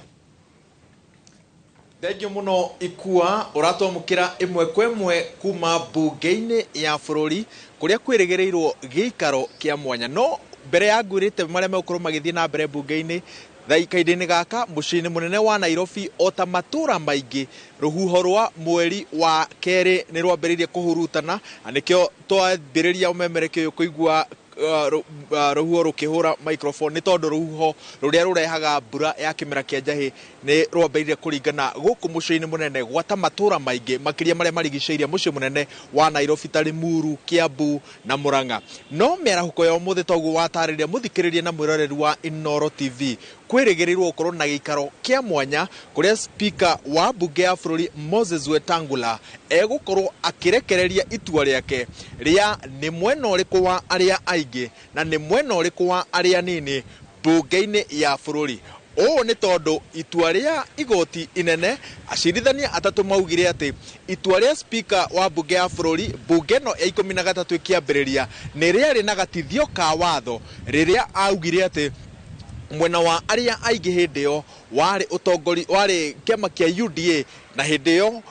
Thengiũ mũno Ikua, ũratwamũkĩra ĩmwe kwa ĩmwe kuma mbunge-inĩ ya bũrũri kũrĩa kwĩrĩgĩrĩirwo gĩikaro kĩa mwanya. No mbere ya ngwĩrĩte marĩa megũkorwo magĩthiĩ na mbere mbunge-inĩ kahinda-inĩ gaka mũciĩ-inĩ mũnene wa Nairobi, o ta matũra maingĩ, rũhuho rwa mweri wa kerĩ nĩ rwambĩrĩirie kũhurutana, na nĩkĩo twambĩrĩria ũmemerekio ũyũ kũigua rũhuho rũkĩhũra microphone, nĩ tondũ rũhuho rũrĩa rũrehaga mbura ya kĩmera kĩa njahĩ nĩ rwambĩrĩirie kũringana gũkũ mũciĩ-inĩ mũnene gwata matũra maingĩ makĩria marĩa marigicĩirie mũciĩ mũnene wa Nairobi ta Limuru, Kiambu na Murang'a. No mĩarahũko ya ũmũthĩ toguo watarĩria mũthikĩrĩria na mwĩroreri wa Inooro TV, kwĩrĩgĩrĩirwo gũkorwo na gĩikaro kĩa mwanya kũrĩa speaker wa mbunge ya bũrũri Moses Wetangula egũkorwo akĩrekereria itua rĩake rĩa nĩ mwena ũrĩkũ wa arĩa aingĩ na nĩ mwena ũrĩkũ wa arĩa anini mbunge-inĩ ya bũrũri. Ũũ nĩ tondũ itua rĩa igoti inene acirithania atatũ maugire atĩ itua rĩa speaker wa mbunge ya bũrũri mbunge ĩno ya 13 ĩkĩambĩrĩria nĩ rĩarĩ na gatithio ka watho rĩrĩa augire atĩ mwena wa arĩa aingĩ hĩndĩ ĩyo warĩ ũtongori warĩ kĩama kĩa UDA, na hĩndĩ ĩyo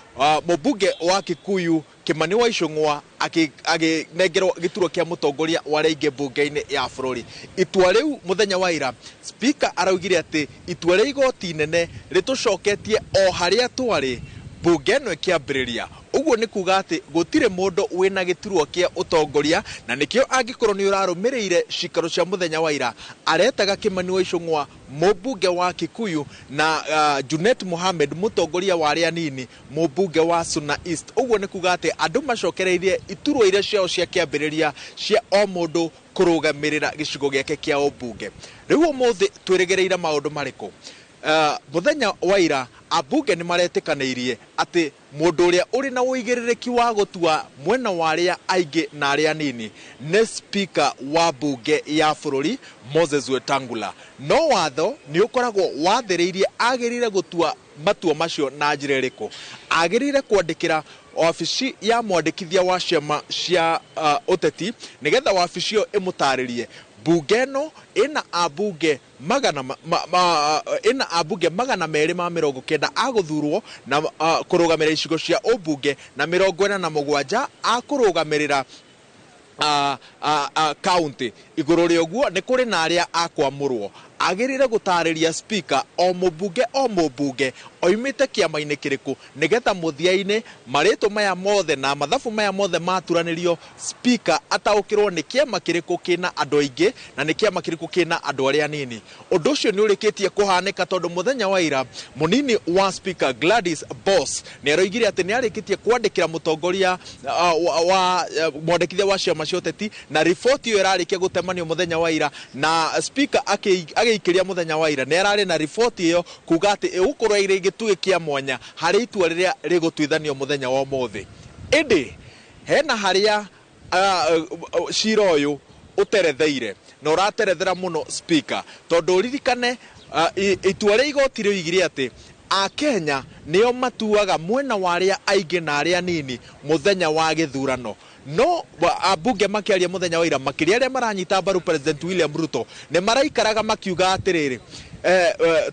mũmbunge wa Kikuyu Kimani wa Ichung'wa akĩnengerwo gĩturwa kĩa mũtongoria wa arĩa aingĩ mbunge-inĩ ya bũrũri. Itua rĩu mũthenya wa ira speaker araugire atĩ itua rĩa igoti inene rĩtũcoketie o harĩa twarĩ mbunge ĩno ĩkĩambĩrĩria. Ũguo nĩ kuga atĩ gũtirĩ mũndũ wĩna gĩturwa kĩa ũtongoria, na nĩkĩo angĩkorwo nĩ ũrarũmĩrĩire cikaro cia mũthenya wa ira aretaga Kimani wa Ichung'wa mũmbunge wa Kikuyu na Junet Mohamed mũtongoria wa arĩa anini mũmbunge wa Suna East. Ũguo nĩ kuga atĩ andũ macokereirie iturwa iria ciao cia kĩambĩrĩria cia o mũndũ kũrũgamĩrĩra gĩcigo gĩake kĩa ũmbunge. Rĩu ũmũthĩ twĩrĩgĩrĩire maũndũ marĩkũ? Mũthenya wa ira ambunge nĩ maretĩkanĩirie atĩ mũndũ ũrĩa ũrĩ na ũigĩrĩrĩki wa gũtua mwena wa arĩa aingĩ na arĩa anini nĩ speaker wa mbunge ya bũrũri Moses Wetangula. No watho nĩ ũkoragwo wathĩrĩirie agĩrĩire gũtua matua macio na njĩra ĩrĩkũ. Agĩrĩire kwandĩkĩra wabici ya mwandĩkithia wa ciama cia ũteti nĩgetha wabici ĩyo ĩmũtarĩrie mbunge ĩno ĩna ambunge magana ĩna ambunge 290 a gũthurwo na kũrũgamĩrĩra icigo cia ũmbunge na 47 a kũrũgamĩrĩra county. Igũrũ rĩa ũguo nĩ kũrĩ na arĩa a kwamũrwo. Agĩrĩire gũtarĩria speaker o mũmbunge oimĩte kĩama-inĩ kĩrĩkũ nĩgetha mũthia-inĩ marĩtwa maya mothe na mathabu maya mothe maturanĩrio speaker ataũkĩrwo nĩ kĩama kĩrĩkũ kĩna andũ aingĩ na nĩ kĩama kĩrĩkũ kĩna andũ arĩa anini. Ũndũ ũcio nĩ ũrĩkĩtie kũhanĩka tondũ mũthenya wa ira mũnini wa speaker Gladys Boss nĩ aroigire atĩ nĩ arĩkĩtie kwandĩkĩra mũtongoria wa mwandĩkithia wa ciama cia ũteti, na riboti ĩyo ĩrarĩkia gũtemanio mũthenya wa ira, na speaker agĩikara agĩikĩria mũthenya wa ira nĩ ararĩ na riboti ĩyo kuga atĩ ĩgũkorwo ĩrĩ gĩtugĩ kĩa mwanya harĩ itua rĩrĩa rĩgũtuithanio mũthenya wa ũmũthĩ. Ĩndĩ hena harĩa cira ũyũ ũteretheire na ũraterethera mũno speaker, tondũ ũririkane itua rĩa igoti rĩoigire atĩ Akenya nĩo matuaga mwena wa arĩa aingĩ na arĩa anini mũthenya wa gĩthurano. No ambunge makĩaria mũthenya wa ira makĩria arĩa maranyita mbaru President William Ruto nĩ maraikaraga makiuga atĩrĩrĩ,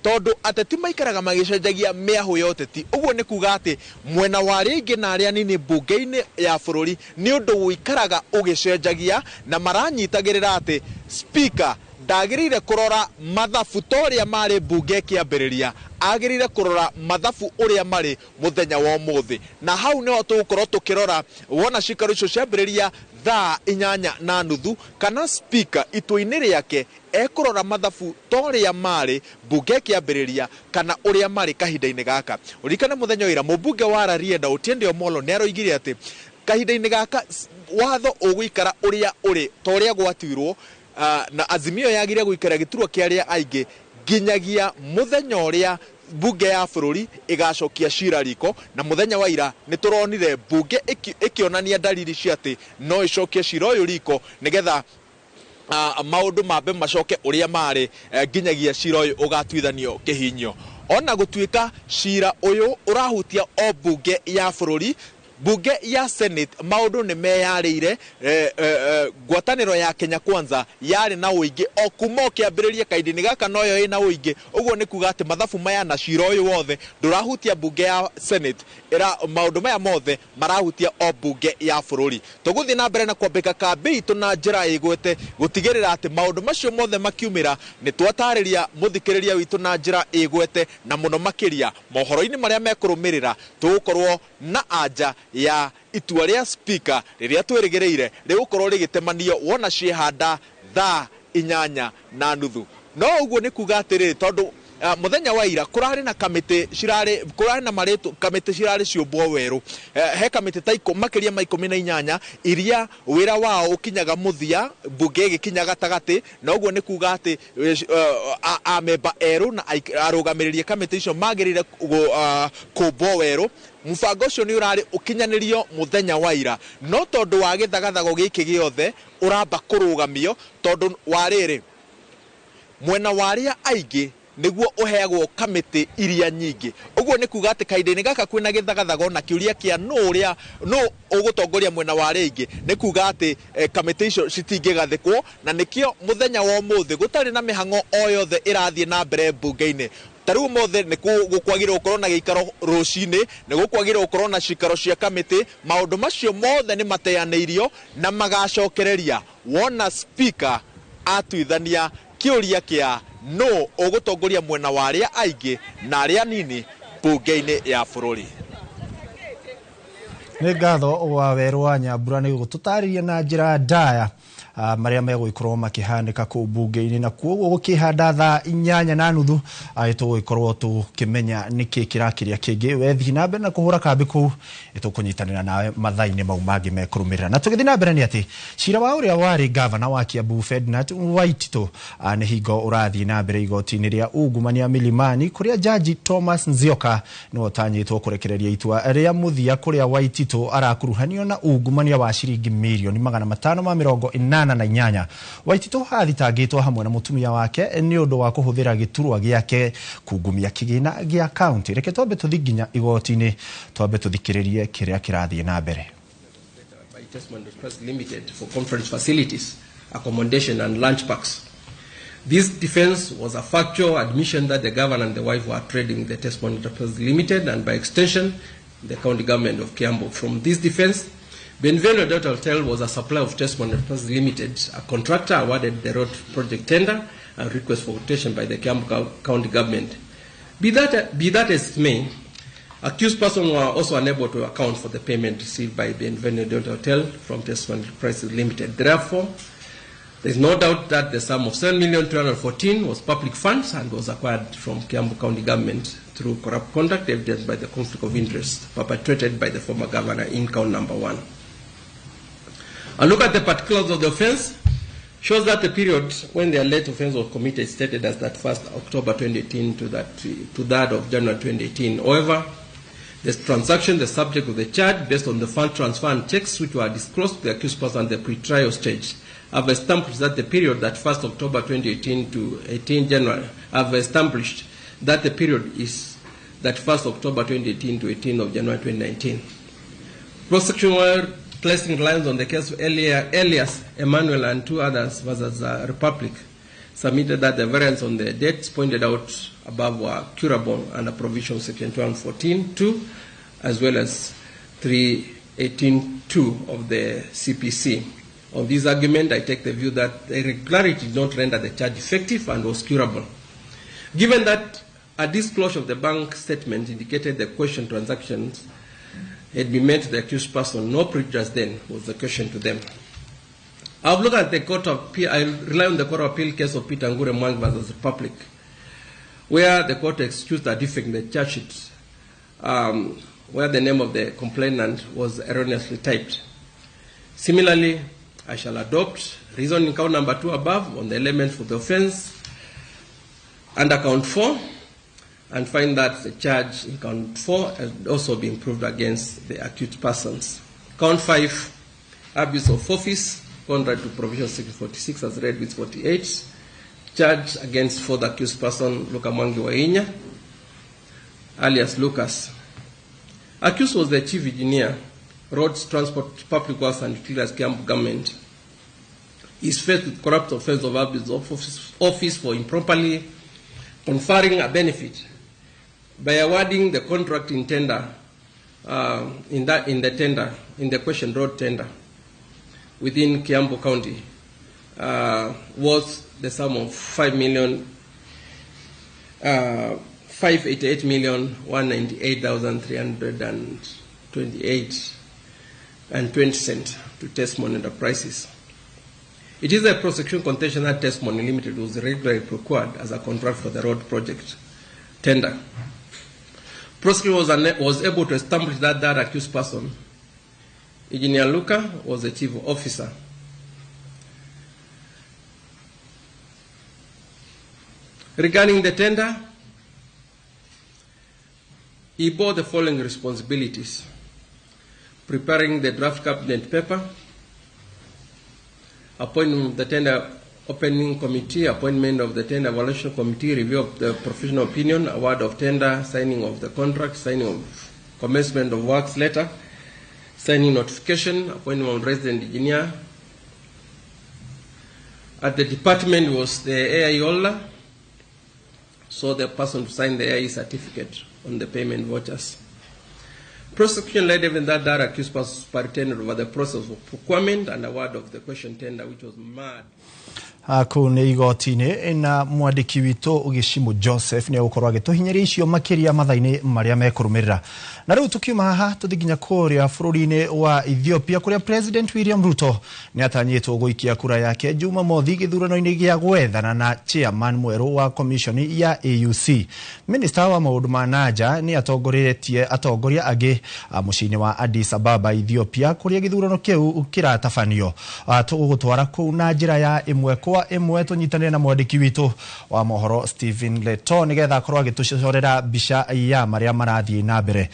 tondũ ateti maikaraga magĩcenjagia mĩahũ ya ũteti. Ũguo nĩ kuga atĩ mwena wa arĩa aingĩ na arĩa anini mbunge-inĩ ya bũrũri nĩ ũndũ ũikaraga ũgĩcenjagia, na maranyitagĩrĩra atĩ speaker ndagĩrĩire kũrora mathabu ta ũrĩa marĩ mbunge ĩkĩambĩrĩria, agĩrĩire kũrora mathabu ũrĩa marĩ mũthenya wa ũmũthĩ. Na hau nĩho tũgũkorwo tũkĩrora wona cikaro icio ciambĩrĩria thaa 8:30 kana speaker itua-inĩ rĩake ekũrora mathabu ta ũrĩa marĩ mbunge ĩkĩambĩrĩria kana ũrĩa marĩ kahinda-inĩ gaka. Ũririkane mũthenya wa ira mũmbunge wa Rarieda Otiende Amollo nĩ aroigire atĩ kahinda-inĩ gaka watho ũgũikara ũrĩa ũrĩ ta ũrĩa gwatuirwo, na Azimio yagire gũikara gĩturwa kĩa arĩa aingĩ nginyagia mũthenya ũrĩa mbunge ya bũrũri ĩgacokia cira riko. Na mũthenya wa ira nĩ tũronire mbunge ĩkĩonania dalili cia atĩ no ĩcokie cira ũyũ riko nĩgetha maũndũ mambe macoke ũrĩa marĩ nginyagia cira ũyũ ũgatuithanio kĩhinyo. Ona gũtuĩka cira ũyũ ũrahutia o mbunge ya bũrũri, mbunge ya Senate maũndũ nĩ meyarĩire. Ngwatanĩro ya Kenya Kwanza yarĩ na ũingĩ o kuma ũkĩambĩrĩria kahinda-inĩ gaka noyo ĩna ũingĩ. Ũguo nĩ kuga atĩ mathabu maya na cira ũyũ wothe ndũrahutia mbunge ya Senate, ĩra maũndũ maya mothe marahutia o mbunge ya bũrũri. Tũgũthiĩ na mbere na kwambĩka kambĩ itũ na njĩra ĩgwete gũtigĩrĩra atĩ maũndũ macio mothe makiumĩra nĩ twatarĩria mũthikĩrĩria witũ na njĩra ĩgwete, na mũno makĩria mohoro-inĩ marĩa mekũrũmĩrĩra tũgũkorwo na anja ya itua rĩa speaker rĩrĩa twĩrĩgĩrĩire rĩgũkorwo rĩgĩtemanio wona ciĩhanda thaa 8:30. No ũguo nĩ kuga atĩrĩrĩ, tondũ mũthenya wa ira kũrarĩ na kamĩtĩ cirarĩ kũrarĩ na marĩtũ kamĩtĩ cirarĩ ciũmbwo werũ. He kamĩtĩ ta makĩria ma 18 iria wĩra wao ũkinyaga mũthia mbunge ĩgĩkinya gatagatĩ, na ũguo nĩ kuga atĩ amemba erũ na arũgamĩrĩri a kamĩtĩ icio magĩrĩire kũmbwo werũ. Mũbango ũcio nĩ ũrarĩ ũkinyanĩrio mũthenya wa ira, no tondũ wa gĩthagathago gĩkĩ gĩothe ũramba kũrũgamio tondũ wa rĩrĩ mwena wa arĩa aingĩ nĩguo ũheagwo kamĩtĩ iria nyingĩ. Ũguo nĩ kuga atĩ kahinda-inĩ gaka kwĩna gĩthagathago na kĩũria kĩa nũ ũrĩa nũ ũgũtongoria mwena wa arĩa aingĩ nĩ kuga atĩ kamĩtĩ icio citingĩgathĩkwo, na nĩkĩo mũthenya wa ũmũthĩ gũtarĩ na mĩhang'o o yothe ĩrathiĩ na mbere mbunge-inĩ. Ta rĩu ũmũthĩ nĩ gũkwagĩrĩirwo gũkorwo na gĩikaro rũcinĩ, nĩ gũkwagĩrĩirwo gũkorwo na cikaro cia kamĩtĩ. Maũndũ macio mothe nĩ mateanĩirio na magacokereria wona speaker atuithania kĩũria kĩa no ũgũtongoria mwena wa arĩa aingĩ na arĩa anini mbunge-inĩ ya bũrũri. Nĩ ngatho wa werũ wa Nyambura nĩ gũtũtarĩria na njĩra ndaya marĩa megũgĩkorwo makĩhanĩka kũu mbunge-inĩ, na kuoguo gũkĩhanda thaa 8:30 tũgũgĩkorwo tũkĩmenya nĩkĩ kĩrakĩria kĩngĩ. Wethiĩ na mbere na kũhũra kambĩ kũu tũkũnyitanĩra nawe mathaa-inĩ mau mangĩ mekũrũmĩrĩra. Na tũgĩthiĩ na mbere nĩ atĩ cira wa ũrĩa warĩ gavana wa Kiambu Ferdinand Waititũ nĩ hingo ũrathiĩ na mbere igoti-inĩ rĩa ungumania Milimani, kũrĩa jaji Thomas Nzioka nĩwe ũtanyĩtwo kũrekereria itua rĩa mũthia kũrĩa Waititũ arakuruhanio na ungumania wa ciringi mirioni 588. Waititũ athitangĩtwo hamwe na mũtumia wake nĩ ũndũ wa kũhũthĩra gĩturwa gĩake kungumia kĩgĩna gĩa kaunti. Reke twambe tũthiĩ nginya igoti-inĩ twambe tũthikĩrĩrie kĩrĩa kĩrathiĩ na mbere. By Tesmond Express Limited for conference facilities, accommodation and lunch packs. This defense was a factual admission that the governor and the wife were trading the Tesmond Enterprise Limited and by extension the county government of Kiambu. From this defense, Benvenue Delta Hotel was a supplier of Tesmond Enterprise Limited, a contractor awarded the road project tender and request for quotation by the Kiambu county government. Be that as it may, accused persons were also unable to account for the payment received by Benvenue Delta Hotel from Tesmond Enterprise Limited. Therefore, there is no doubt that the sum of 7,214,000 was public funds and was acquired from Kiambu County government through corrupt conduct evidenced by the conflict of interest perpetrated by the former governor in count number 1. And look at the particulars of the offense. Shows that the period when the alleged offence was committed stated as that 1st October 2018 to that of January 2018. However, the transaction, the subject of the charge, based on the fund transfer and checks which were disclosed to the accused person at the pre-trial stage, have established that the period that 1st October 2018 to 18 January have established that the period is that 1st October 2018 to 18 of January 2019. Prosecution were placing reliance on the case of Elias Emmanuel and two others versus the Republic, submitted that the variance on the dates pointed out above were curable under provision section 214(2) as well as 318(2) of the CPC. On this argument, I take the view that the irregularity did not render the charge effective and was curable. Given that a disclosure of the bank statement indicated the question transactions had been made to the accused person, no prejudice then was the question to them. I've looked at the court of appeal. I rely on the Court of Appeal case of Peter Ngure Mwangi versus Republic, where the court excused a defect in the charge sheet, where the name of the complainant was erroneously typed. Similarly, I shall adopt reason in count number 2 above on the element for the offense under count 4, and find that the charge in count 4 has also been proved against the accused persons. Count 5, abuse of office, contrary to provision 646 as read with 48, charge against fourth accused person, Luka Mwangi Wahinya, alias Lucas. Accused was the chief engineer, Roads, Transport, Public Works and Utilities Kiambu Government. He is faced with corrupt offense of abuse of office for improperly conferring a benefit by awarding the contract in tender, in the question road tender within Kiambu County, was the sum of 588,198,328.20 to Tesmon Enterprises. It is a prosecution contention that Tesmon Limited was regularly procured as a contract for the road project tender. Prosecution was able to establish that that accused person, Engineer Luka, was the chief officer. Regarding the tender, he bore the following responsibilities: preparing the draft cabinet paper, appointment of the tender opening committee, appointment of the tender evaluation committee, review of the professional opinion, award of tender, signing of the contract, signing of commencement of works letter, signing notification, appointment of resident engineer. At the department was the AI holder, so the person to sign the AI certificate on the payment vouchers. Prosecution led even that accused person superintended over the process of procurement and award of the question tender, which was mad. Kũu nĩ igoti-inĩ na mwandĩki witũ Gĩcimũ Joseph nĩ egũkorwo agĩtũhinyĩria icio makĩria mathaa-inĩ marĩa mekũrũmĩrĩra. Na rĩu tũkiuma haha tũthiĩ nginya kũrĩa bũrũri-inĩ wa Ethiopia kũrĩa President William Ruto nĩ atanyĩtwo gũikia kura yake Jumamothi gĩthurano-inĩ gĩa gwethana na chairman mwerũ wa commission ya AUC. Minister wa maũndũ ma nanja nĩ atongoretie atongoria angĩ mũciĩ-inĩ wa Addis Ababa Ethiopia kũrĩa gĩthurano kĩu kĩratabanio. Tũgũgũtwara kũu na njĩra ya ĩmwe kwa ĩmwe tũnyitanĩre na mwandĩki witũ wa mohoro Stephen Leto nĩgetha akorwo agĩtũcorera mbica ya marĩa marathiĩ na mbere.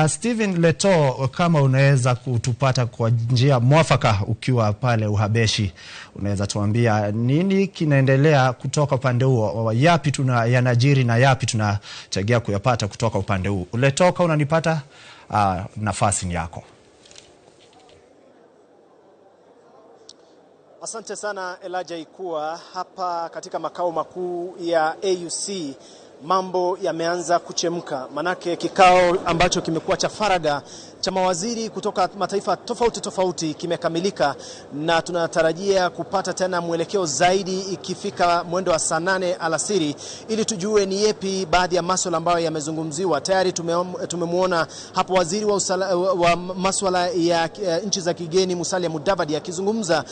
Stephen Leto, kama unaweza kutupata kwa njia mwafaka ukiwa pale Uhabeshi, unaweza tuambia nini kinaendelea kutoka upande huo, yapi tuna yanajiri na yapi tunategea kuyapata kutoka upande huu? Leto, kama unanipata, nafasi ni yako. Asante sana Elijah Ikua. Hapa katika makao makuu ya AUC mambo yameanza kuchemka, manake kikao ambacho kimekuwa cha faraga cha mawaziri kutoka mataifa tofauti tofauti kimekamilika, na tunatarajia kupata tena mwelekeo zaidi ikifika mwendo wa saa 8 alasiri ili tujue ni yepi baadhi ya masuala ambayo yamezungumziwa. Tayari tumemuona hapo waziri wa masuala ya nchi za kigeni Musalia Mudavadi akizungumza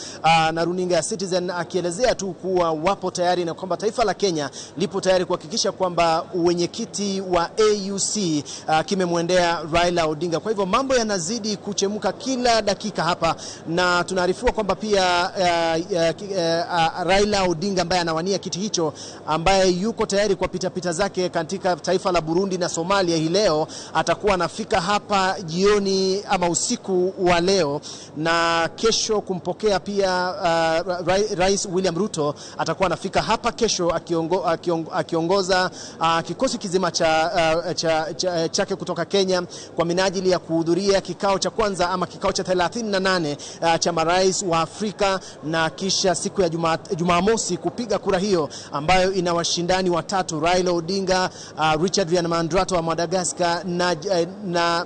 na runinga ya Citizen akielezea tu kuwa wapo tayari na kwamba taifa la Kenya lipo tayari kuhakikisha kwamba wenyekiti wa AUC kimemwendea Raila Odinga. Kwa hivyo Mambo yanazidi kuchemka kila dakika hapa, na tunaarifiwa kwamba pia Raila Odinga ambaye anawania kiti hicho, ambaye yuko tayari kwa pitapita zake katika taifa la Burundi na Somalia hii leo, atakuwa anafika hapa jioni ama usiku wa leo, na kesho kumpokea pia Rais William Ruto atakuwa anafika hapa kesho akiongoza kikosi kizima chake kutoka Kenya kwa minajili ya kuhudhuria kikao cha kwanza ama kikao cha 38 cha marais wa Afrika, na kisha siku ya Jumamosi kupiga kura hiyo ambayo ina washindani watatu: Raila Odinga, Richard Randriamandrato wa Madagascar na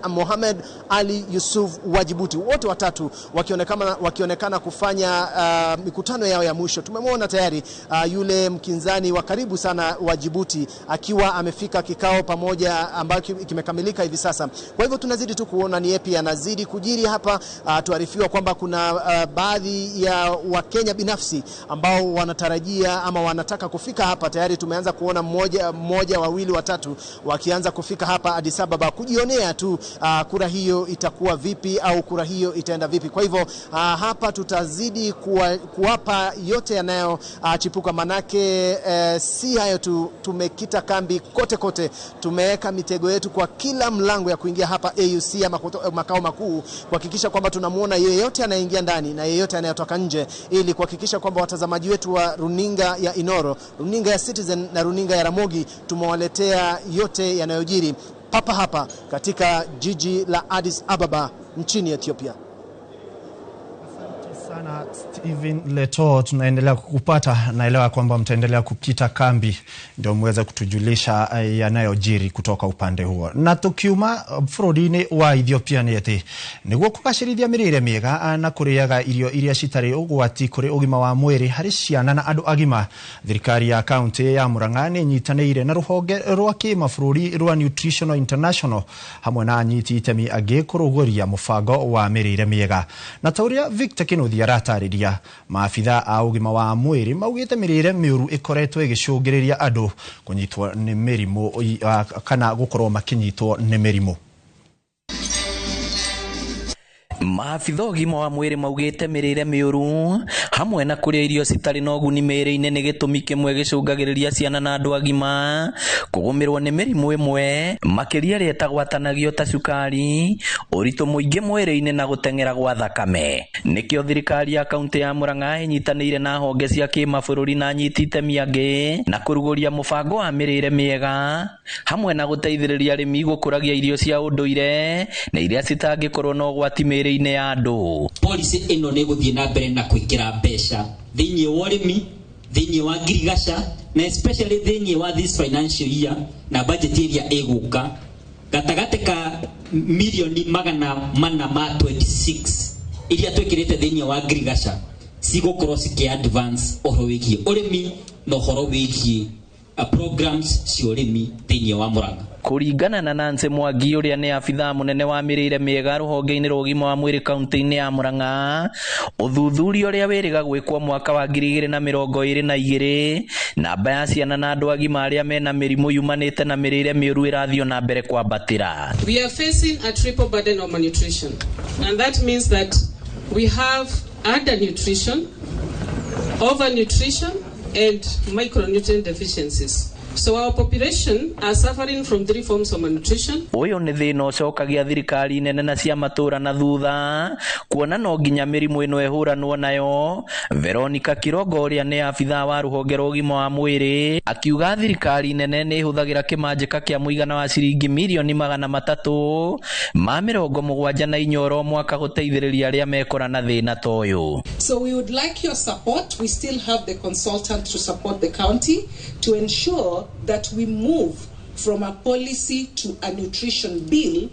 Mohamed Ali Yusuf wa Djibouti. Wote watatu wakionekana kufanya mikutano yao ya mwisho. Tumemwona tayari yule mkinzani wa karibu sana wa Djibouti akiwa amefika kikao pamoja ambacho kimekamilika hivi sasa. Kwa hivyo tunazidi tu kuona ni yapi yanazidi kujiri hapa. Tuarifiwa kwamba kuna baadhi ya Wakenya binafsi ambao wanatarajia ama wanataka kufika hapa. Tayari tumeanza kuona mmoja, wawili, watatu wakianza kufika hapa Addis Ababa kujionea tu kura hiyo itakuwa vipi au kura hiyo itaenda vipi. Kwa hivyo hapa tutazidi kuwapa yote yanayochipuka, manake si hayo tu, tumekita kambi kote kote, tumeweka mitego yetu kwa kila mlango ya kuingia hapa AUC ama makao makuu, kuhakikisha kwamba tunamuona yeyote anayeingia ndani na yeyote anayetoka nje, ili kuhakikisha kwamba watazamaji wetu wa runinga ya Inoro, runinga ya Citizen na runinga ya Ramogi tumewaletea yote yanayojiri papa hapa katika jiji la Addis Ababa nchini Ethiopia. Sana Steven Leto, tunaendelea kukupata. Naelewa kwamba mtaendelea kukita kambi ndio muweze kutujulisha yanayojiri kutoka upande huo. Na tukiuma bũrũri-inĩ wa Ethiopia nĩ atĩ nĩguo kũgacĩrithia mĩrĩre mĩega na kũrĩaga irio iria citarĩ ũgwati kũrĩ ũgima wa mwĩrĩ harĩ ciana na andũ agima, thirikari ya kaunti ya Murang'a nĩ ĩnyitanĩire na rũhonge rwa kĩmabũrũri rwa Nutritional International hamwe na anyiti itemi angĩ kũrũgũria mũbango wa mĩrĩre mĩega. Na ta ũrĩa Victor Kinuthia aratarĩria, maabitha a ũgima wa mwĩrĩ maugĩte mĩrĩre mĩũru ĩkoretwo ĩgĩcũngĩrĩria andũ kũnyitwo nĩ mĩrimũ kana gũkorwo makĩnyitwo nĩ mĩrimũ. Maabitha ũgima wa mwĩrĩ maugĩte mĩrĩre mĩũru hamwe na kũrĩa irio citarĩ na ũguni mĩĩrĩ-inĩ nĩ gĩtũmi kĩmwe gĩcũngagĩrĩria ciana na andũ agima kũgũmĩrwo nĩ mĩrimũ ĩmwe makĩria ĩrĩa ĩtagwatanagio ta cukari, ũritũ mũingĩ mwĩrĩ-inĩ na gũteng'era gwa thakame. Nĩkĩo thirikari ya kaunti ya Murang'a ĩnyitanĩire na honge cia kĩmabũrũri na anyiti itemi angĩ na kũrugũria mũbango wa mĩrĩre mĩega hamwe na gũteithĩrĩria arĩmi gũkũragia irio cia ũndũire na iria citangĩkorwo na ũgwati mĩĩrĩ-inĩ ya andũ. Policy ĩno nĩ gũthiĩ na mbere na gwĩkĩra mbeca thĩinĩ wa ũrĩmi, thĩinĩ wa ngirigaca, na especially thĩinĩ wa this financial year na budget ĩrĩa ĩgũka gatagatĩ ka milioni 426 iria twĩkĩrĩte thĩinĩ wa ngirigaca cigũkorwo cikĩ advance ũhoro wĩgiĩ ũrĩmi na ũhoro wĩgiĩ programs cia ũrĩmi thĩinĩ wa Murang'a. Kũringana na Nancy Mwangi ũrĩa nĩ abithaa mũnene wa mĩrĩre mĩega rũhonge-inĩ rwa ũgima wa mwĩrĩ kaunti-inĩ ya Murang'a, ũthuthuria ũrĩa wĩrĩga gwĩkwo mwaka wa 2022, namba ya ciana na andũ agima arĩa mena mĩrimũ yumanĩte na mĩrĩre mĩũru ĩrathiĩ na mbere kwambatĩra. We are facing a triple burden of malnutrition, and that means that we have undernutrition, overnutrition and micronutrient deficiencies. So our population are suffering from three forms of malnutrition. Ũyũ nĩ thĩna ũcokagia thirikari nene na cia matũra na thutha kuona no nginya mĩrimũ ĩno ĩhũranwo nayo. Veronica Kirongo ũrĩa nĩ abithaa wa rũhonge rwa ũgima wa mwĩrĩ akiuga thirikari nene nĩ ĩhũthagĩra kĩmanjĩka kĩa mũigana wa ciringi mirioni 374 oro mwaka gũteithĩrĩria arĩa mekora na thĩna ta ũyũ. So we would like your support. We still have the consultant to support the county to ensure that we move from a policy to a nutrition bill,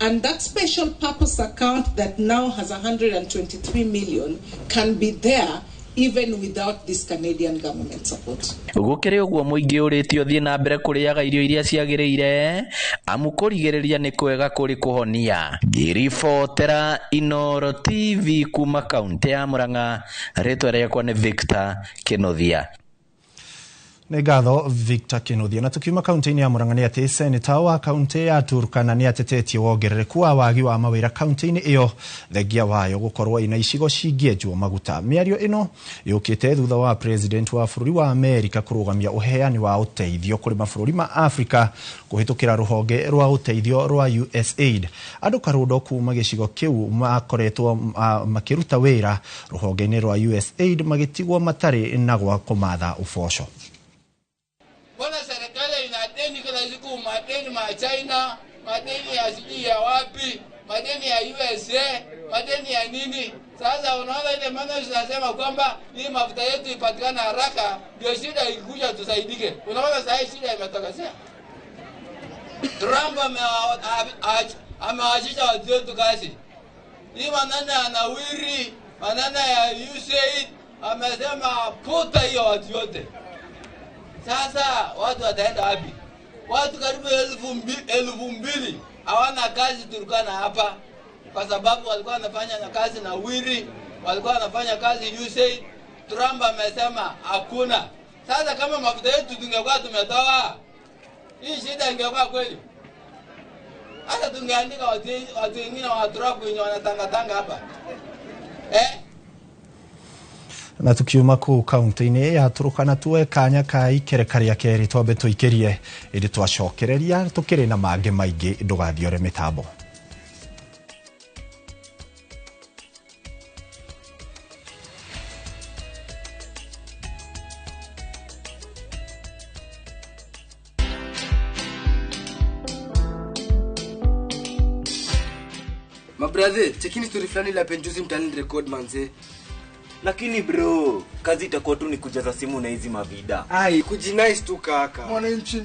and that special purpose account that now has 123 million can be there even without this Canadian government support. Gũkĩrĩ ũguo mũingĩ ũrĩtio thiĩ na mbere kũrĩaga irio iria ciagĩrĩire amu kũrigĩrĩria nĩ kwega kũrĩ kũhonia. Ngĩribotera Inoro TV kuma kaunti ya Murang'a, rĩtwa rĩakwa nĩ Victor Kinuthia. Nĩ ngatho Victor Kinuthia. Na tukiuma kaunti-inĩ ya Murang'a nĩ atĩ seneta wa kaunti ya Turkana nĩ atetetie wongerereku wa wagi wa mawĩra kaunti-inĩ ĩyo thengia wayo gũkorwo ĩna icigo cingĩenjwo maguta. Mĩario ĩno yũkĩte thutha wa president wa bũrũri wa Amerika kũrũgamia ũheani wa ũteithio kũrĩ mabũrũri ma Afrika kũhĩtũkĩra rũhonge rwa ũteithio rwa USAID. Andũ karũndo kuma gĩcigo kĩu makoretwo makĩruta wĩra rũhonge-inĩ rwa USAID magĩtigwo matarĩ na gwa kũmatha ũboco. Mbona serikali ina deni kila siku, madeni ma China, madeni ya sijui ya wapi, madeni ya USA, madeni ya nini? Sasa unaona ile maneno zinasema kwamba hii mafuta yetu ipatikane haraka ndio shida ikikuja tusaidike. Unaona sasa shida imetokezea. Trump amewaachisha watu wetu kazi. Hii maneno ya nawiri, maneno ya USAID amesema puta hiyo watu wote. Sasa watu wataenda wapi? Watu karibu 2,000 hawana kazi Turkana hapa kwa sababu walikuwa wanafanya kazi na wiri, walikuwa wanafanya kazi USAID. Trump amesema hakuna. Sasa kama mafuta yetu tungekuwa tumetoa, hii shida ingekuwa kweli. Hata tungeandika watu wengine wa Trump wenye wanatangatanga hapa. Na tukiuma kuu kaunti-inĩ ya Turkana tuwe kanya ka ikereka rĩa kerĩ twambe tũikĩrie ĩndĩ twacokereria tũkĩrĩ na mangĩ maingĩ ndũgathiore mĩtambo. Mabrother, chekini story fulani la penjuzi mtaani record manze. Lakini bro, kazi itakuwa tu ni kujaza simu na hizi mavida. Ai, kujinice tu kaka. Mwananchi.